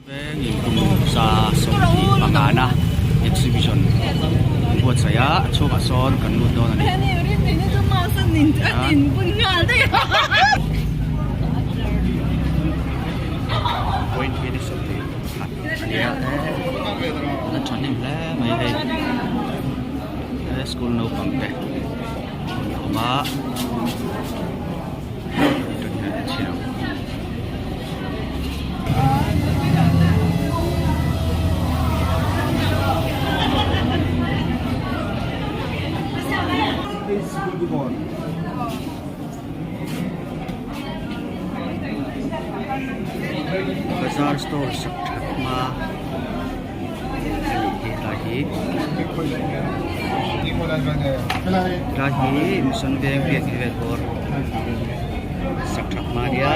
Vengin kum 75 na exhibition an buatsaih a, a chhungah sawn kan lut dawn a ni. Point hi ni 21 a ni a, an thahnem hle mai hei he school naupang te an awm a. Bazar store sak that hma a nih hi tlai hi tlai hi mission veng biak in vel bawr sak that hma nia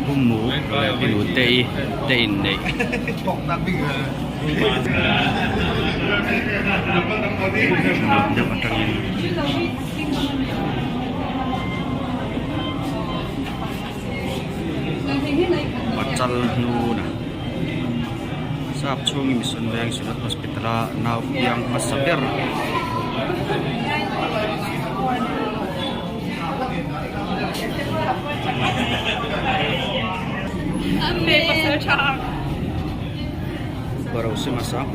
pummu leh pinute i te inneih. Deuh atangin. Pachal hnuna sap chhungin mission veng Synod Hospital a nau piang hmasa ber. Barosima sang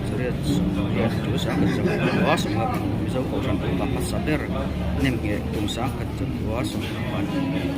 Mizo Kohhran upa hmasa ber nemngheh tum sangkhat chakua sawmhnih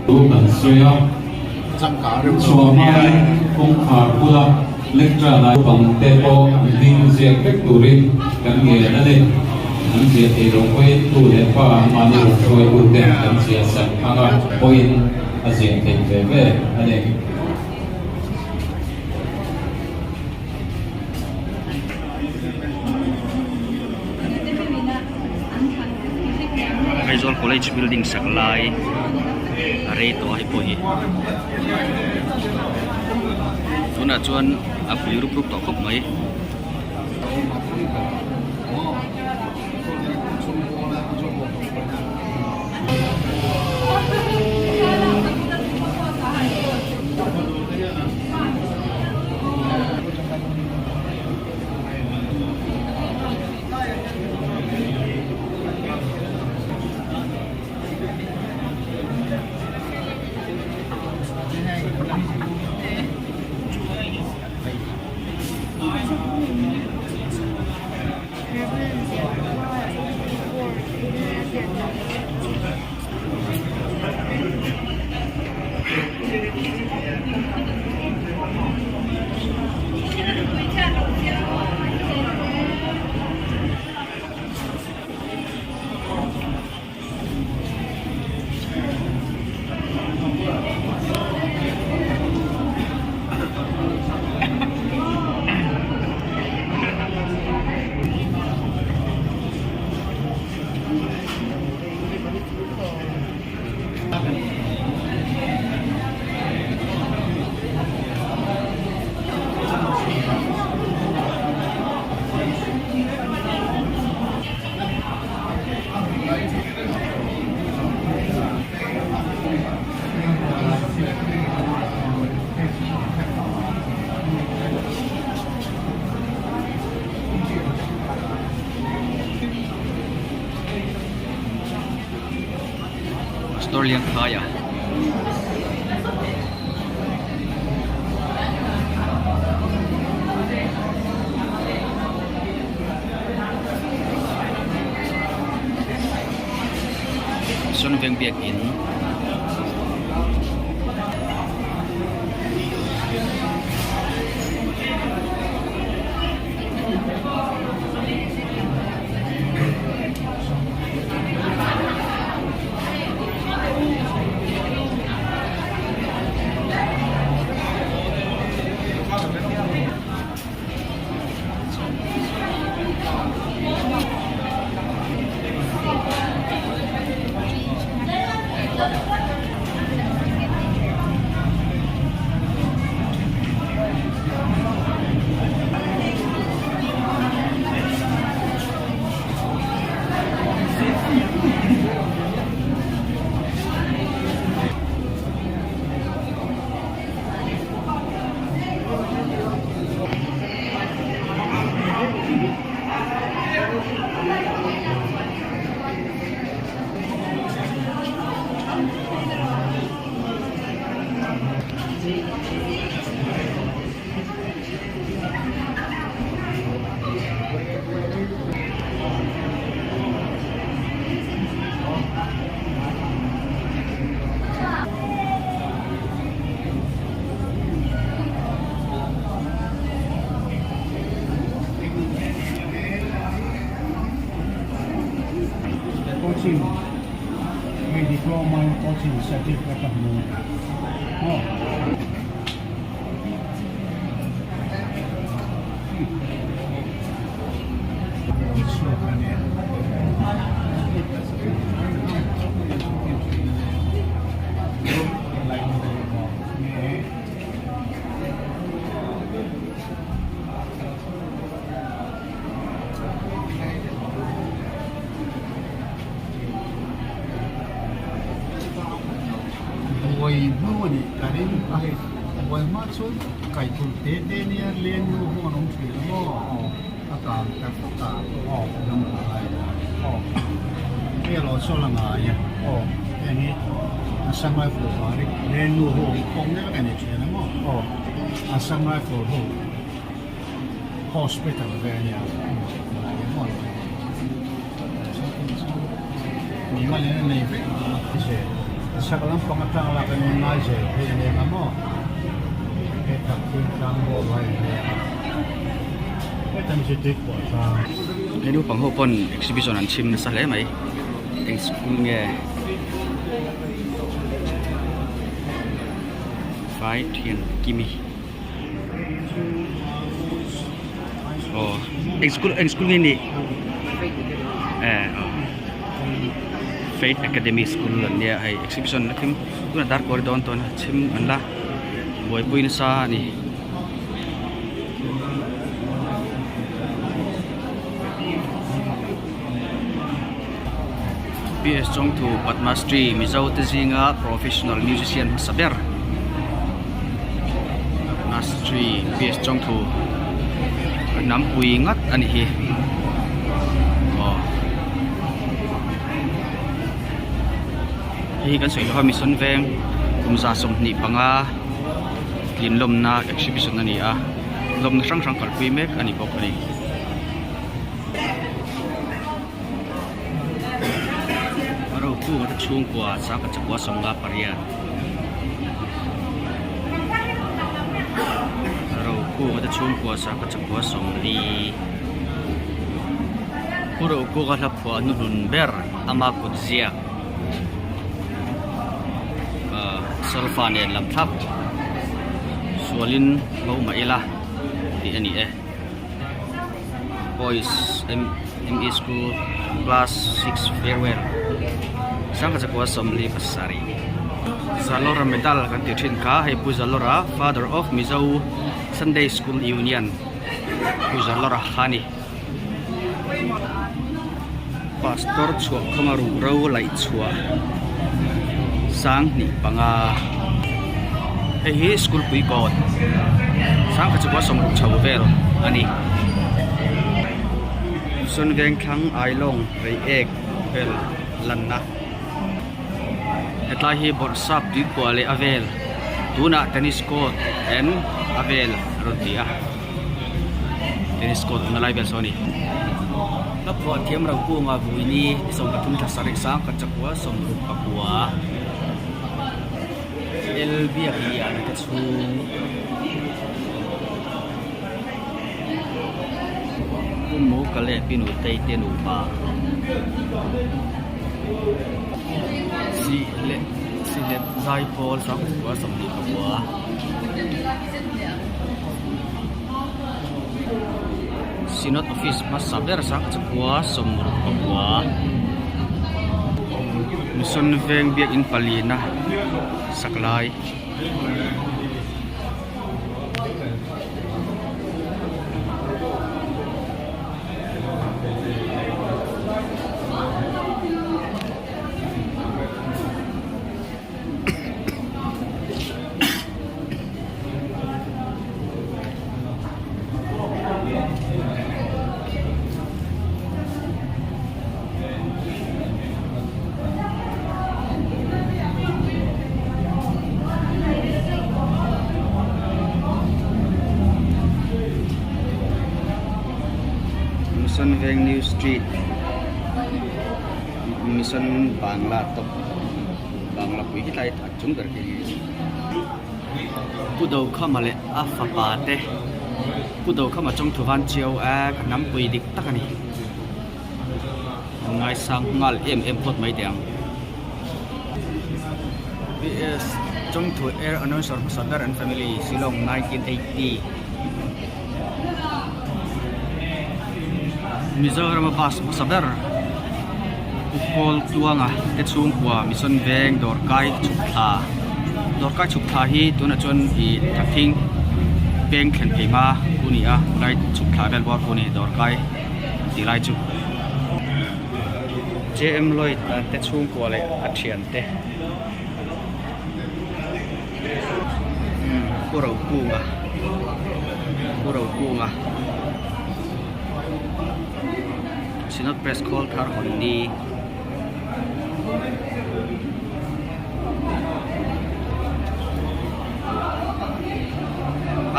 Thu kan sawi a, chhuah hmain kawngkhar bula lectern ah naupangte pawh an hming ziak vek turin kan ngen a ni. An ziah thei lo pawhin tu leh pa anmahni rawn hruaituten kan ziah sak anga pawhin a ziah theih ve ve a ni. Aizawl college building sak lai a rei tawh a hei pawh hi tunah chuan a pui rup rup tawh khawp mai. Liangkhaia. Mission Veng Biakin. Coaching hei diploma in coaching certificate a hmu maw. Buai hnu a nih ka ring a hei buai hma chuan kaihthum te te nia leng nu ho an awm thin a maw a kang ta fawk a ram a ngai hei a lo sawl a ngai a heng hi Assam Rifle vang leng nu ho awm khawm mek a ni thin a maw Assam Rifle ho Hospital ve a nia nei vek sak lampang atang lak in ngai zel phei a nia maw he tak thil tlang bawk a in nia hetan chu tui pawh tlang. He naupang ho pawn exhibition an chhim nasa hle mai eng school nge vai thian kimi. Aw eng school eng school nge ni eh aw Faith Academy School an nia hei exhibition a thim tunah dar kual dawn tawn a chhim an la buaipui nasa a ni. PS Chawngthu Padma Shri Mizo te zinga professional musician hmasa ber Padma Shri PS Chawngthu hnam pui ngat a ni hi aw hei hi kan sawi lawk a mission veng kum 25 tlin lawmna exhibition a ni a lawmna hrang hrang kalpui mek a ni bawk a ni. A rokunga te chhungkua sangkhat chakua sawmnga pariat a rokunga te chhungkua sangkhat chakua sawmli pu rokunga hla phuah hnuhnun ber ama kut ziak ahh solfa nen lam thlap sualin bo mah ila tih a ni e. Boys M_E school class 6 farewell sangha chakua 47 Zalora medal kan tih thin kha hei Pu Zalora father of Mizo Sunday School Union Pu Zalora kha a ni Pastor chhuah khawma ruh ro laih chhuah 25 hei hi school pui kawt sangkhat chukua sawmruk chho vel a ni sawn veng thlang ailawng reiek vel lanna. Hetlai hi bawrhsap tuikhuah leh a vel tunah tennis court and a vel a rawn ti a tennis court awmna lai vel saw a ni. Hla phuah thiam ro kunga Vuini ni 13 thla sarih sang khat chakua 60 pakua L biak lian te chhung. Pu Muka leh Pi Nutei te nupa sih leh sihlet zaipawl sangkua 24 Synod Office hmasa ber sangchakua 64 Mission Veng biakin palina sak lai. Mission Veng New Street Mission Bangla top Bangla pui hi tlai a chung ber khi a ni Pu Dokhama leh a fapa te Pu Dokhama chawngthu van chiau a ka hnampui dik tak a ni. An ngaisang nghal em em phawt mai teh ang. PS Chawngthu Air Announcer hmasa ber an family Shillong 1980 Mizoram a bus hmasa ber Pu Paul Tluanga te chhungkua Mission Veng Dawrkai chhuk thla Dawrkai chhuk thla hi tunah chuan ih Thakthing peng thlen phei hma khu ni a lai chhuk thla vel bawr khu a ni Dawrkai. tih lai chu J_M Lloyd te chhungkua leh a thiante Pu Rokunga Pu Rokunga Synod Press khawl thar hawn ni.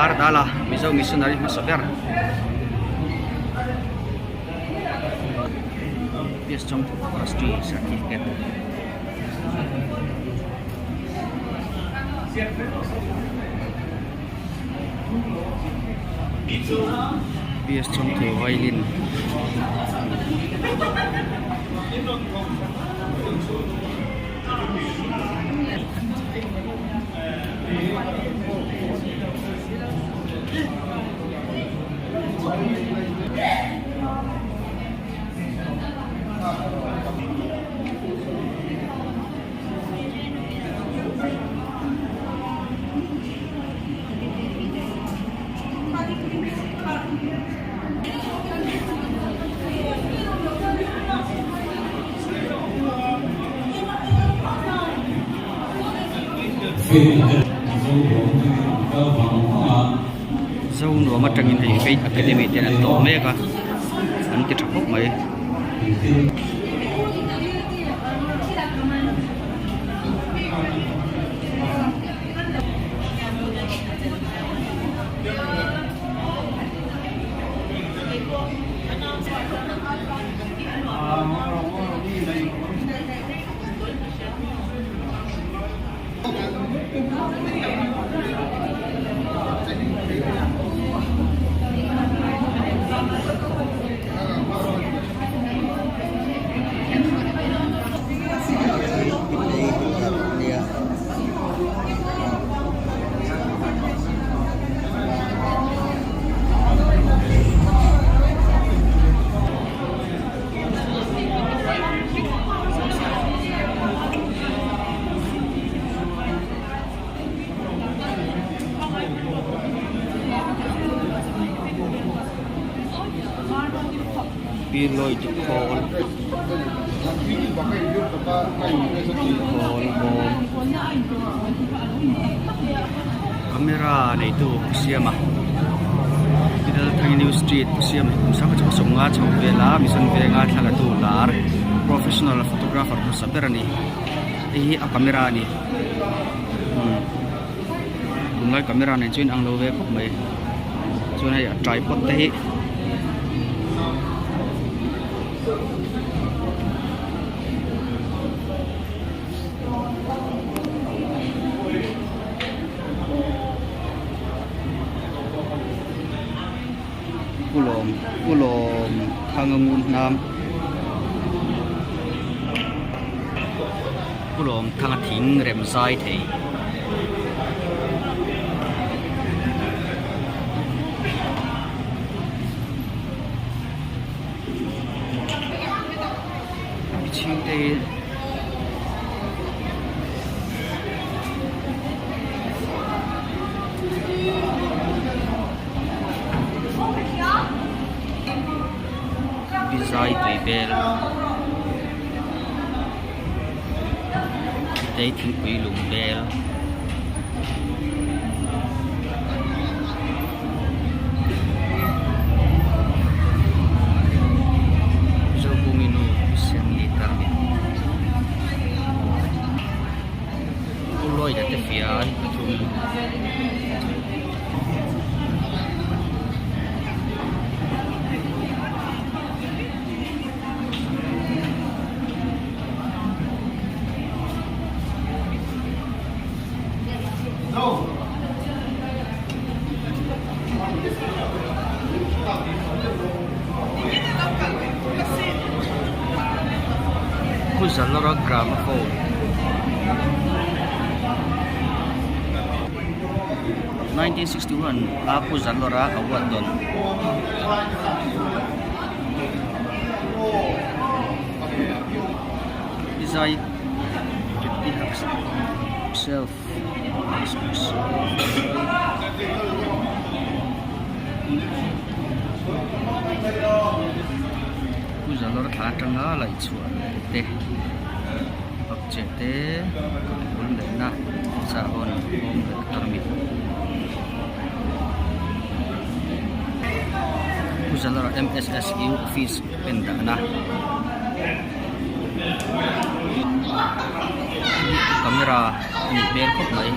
Ardala Mizo missionary hmasa ber PS Chawngthu Forestry Certificate PS Chawngthu violin Zonuam atangin hei Faith Academy te an tlawh mek a an ti tha khawp mai. Pi Lloyd khawl khawl bawm camera neitu siam a Fidel Thangi New Street siam kum sang chu sawmnga chho vela Mission Venga thla la tu lar professional photographer hmasa ber a ni. Hei hi a camera a ni umm tunlai camera nen chuan in ang lo ve khawp mai chuan hei a tripod te hi Pu Lawm Pu Lawm Thanga ngun hnam Pu Lawm Thanga thing rem zai thei. Chhing te hi Bizai tui vel tei thingpui lung vel. Zobungi nu Senli Tarmit Pu Lloyd a te fian pathum. Pu Zalora Gramophone 1961 a Pu Zalora award dawn. Zai self Pu Zalawr thla atanga laih chhuah te bakcheh te kut bul lehna sahbawn awm leh tarmit Pu Zalawr M_S_S_U office pen dahna. Camera a nih hmel khawp mai.